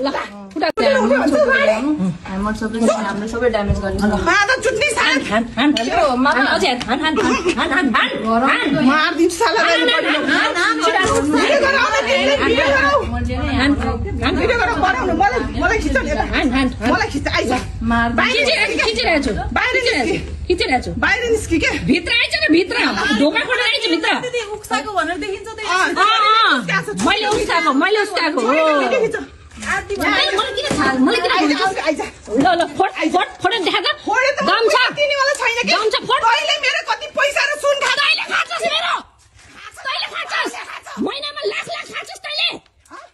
ल फुटा हाम्रो सबै ड्यामेज गर्ने मादा चुट्नी साथ मामा अझै हान मार्दिन्छु साला भिडियो गरौ बनाउनु मलाई खिच्छ नि यता मलाई खिच्छ आइज खिचिरहेको छु बाहिर निस्कि के भित्र आइछ न भित्र ढोका खोलेर आइछ भित्र दिदी उक्साको भनेर देखिन्छ त मैले उस्काएको हो मलाई किन आइज ल फोटो देखा त दम छ तिनीवाला छैन के दम छ फोटो तैले मेरो कति पैसा र सुन खा तैले खान्छस् मेरो तैले खान्छस् महिनामा लाख खान्छस् तैले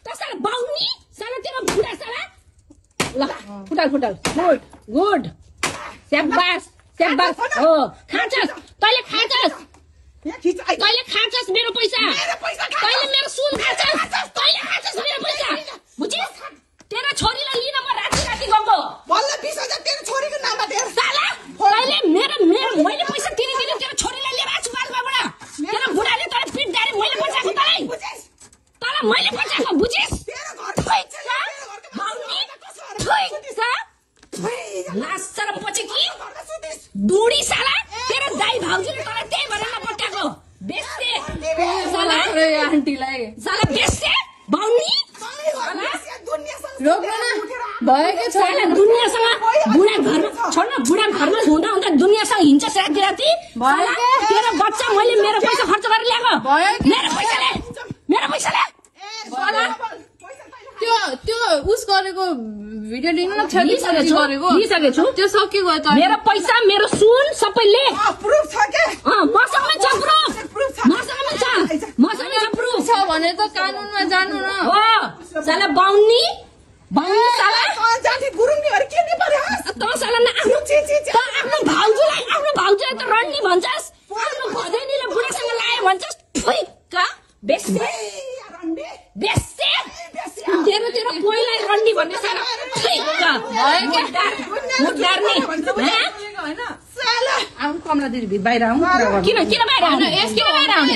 तसले बाउनी साला तेरो बुढा साला ल फुटाल गुड स्याबास हो खान्छस् तैले खान्छस् मेरो पैसा तैले मेरो सुन खान्छस् तैले खान्छस् मेरो पैसा बुझिस् तेरो छोरीलाई लिन म राति गएको बल्ल 20,000 तेरो छोरीको नाममा दे साला तैले मेरो मैले पैसा तिनी तेरो छोरीलाई लिएर आछु बालबाबाट तेरो बुढाले तँलाई पिट्दै मैले बचाएको तँलाई मैले बचाएको बुझिस् तेरो घर लास साला पछि कि बुढी साला तेरो दाइ भाउजूले तँलाई त्यही भएर नपठाएको बेस्ते साला आन्टीलाई साला बेस्ते बाउनी रोक्न भएको छ दुनियासँग बुढा घरमा छोड्न बुढा घरमा हुँदा दुनियासँग हिँड्छ राति तेरो बच्चा मैले मेरो पैसा खर्च गरेर ल्याएको मेरो पैसाले त्यो उस गरेको भिडियो लिनु न लिइसकेको छु त्यो सकियो त मेरो पैसा मेरो सुन सबैले प्रुफ छ के मसँग छ प्रुफ मसँग छ प्रुफ छ भने त कानुनमा जानु न हो साला बाउनी साला जाति गुरुङ नि अरे के नि पर्यो त साला आफ्नो भाउजूलाई त रन्नी भन्छस् आफ्नो भदैनीले बुढासँग लाए भन्छस् फुइका बेस्ते तेरो पहिला रन्डी भन्ने सारा कमला दिदी बाहिर आउँ किन बाहिर आउनु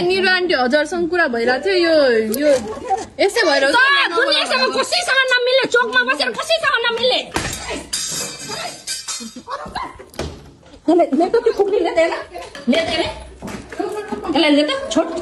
निरो आन्टी हजुरसँग कुरा भइरहेको थियो यो यसै भएर दुनियासँग कसैसँग नमिल्ने चोकमा बसेर कसैसँग नमिल्ने ले त त्यो खुक्री ले दे छोड